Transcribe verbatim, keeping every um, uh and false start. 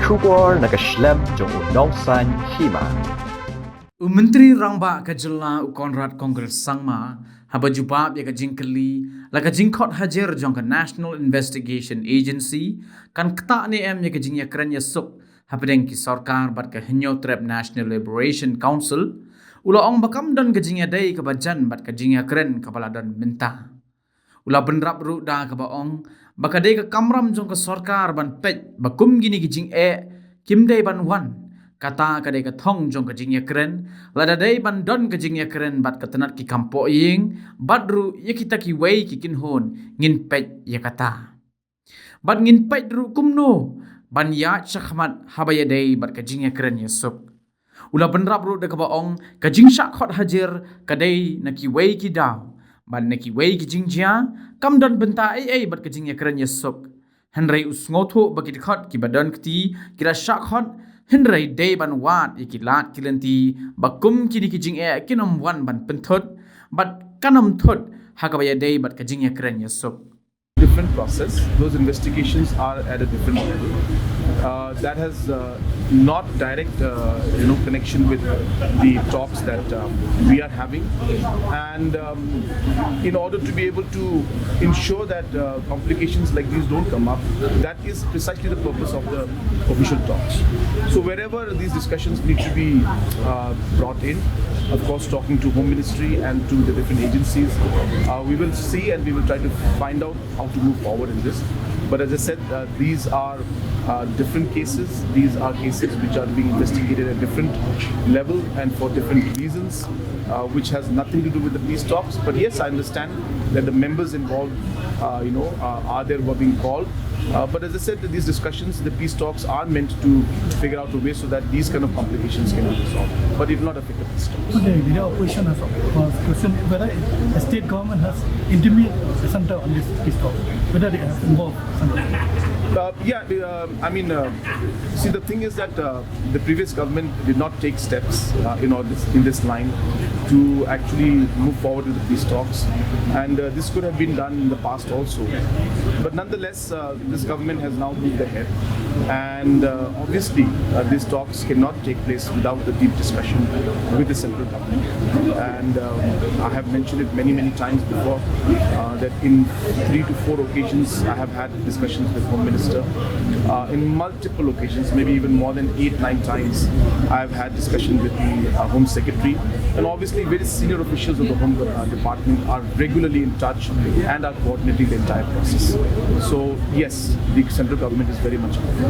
Khubor na ka shlem jong u Nongsaiñ Hima. U Myntri Rangbah ka Jylla u Conrad Kongkal Sangma, haba jubab ïa ka jingkylli la ka jingkhot hajir jong ka National Investigation Agency, kan ktah ne em ïa ka jingïakren ïasuk hapdeng ki sorkar bad ka Hynñiewtrep National Liberation Council, u la ong ba kam don ka jingïadei kaba jan bad ka jingïakren kaba la don mynta. U la bynrap ruh da kaba ong ba ka dei ka kamram jong ka sorkar ban peit ba kum kine ki jingeh kim dei ban wan. Kata ka dei ka thong jong ka jingïakren, lada dei ban don ka jingïakren bad ka tnat ki kam pohïing, bad ruh ïa kita kiwei ki kynhun, ngin peit ïa kata. Bad ngin peit ruh kumno ban ïaid shakhmat haba ïadei bad ka jingïakren ïasuk. U la bynrap ruh da kaba ong ka jingshah khot hajir ka dei na kiwei ki daw bad na kiwei ki jingjia, kam don bynta ei ei bad ka jingïakren ïasuk. Hynrei u sngewthuh ba ki dkhot kiba don kti ki la shah khot, hynrei dei ban wad ïa ki lad ki lynti ba kum kine ki jingeh kin ym wan ban pynthut bad kan ym thut ha kaba ïadei bad ka jingïakren ïasuk. Different process. Those investigations are at a different level. Uh, that has uh, not direct, uh, you know, connection with the talks that um, we are having. And um, in order to be able to ensure that uh, complications like these don't come up, that is precisely the purpose of the official talks. So wherever these discussions need to be uh, brought in, of course, talking to Home Ministry and to the different agencies, uh, we will see and we will try to find out how to move forward in this. But as I said, uh, these are uh, different cases. These are cases which are being investigated at different level and for different reasons, uh, which has nothing to do with the peace talks. But yes, I understand that the members involved, uh, you know, uh, are there who are being called. Uh, but as I said, these discussions, the peace talks are meant to figure out a way so that these kind of complications can be resolved. But it will not affect the peace talks. The leader of opposition has uh, questioned whether the state government has intimate center on this peace talk, whether they have involved center. Uh, yeah, uh, I mean, uh, see, the thing is that uh, the previous government did not take steps uh, in, all this, in this line to actually move forward with the peace talks. And uh, this could have been done in the past also. But nonetheless, uh, this government has now moved ahead. And uh, obviously, uh, these talks cannot take place without the deep discussion with the central government. And um, I have mentioned it many, many times before uh, that in three to four occasions I have had discussions with Home Minister uh, in multiple occasions, maybe even more than eight, nine times. I've had discussion with the uh, Home Secretary, and obviously various senior officials of the Home uh, Department are regularly in touch and are coordinating the entire process. So yes, the central government is very much involved.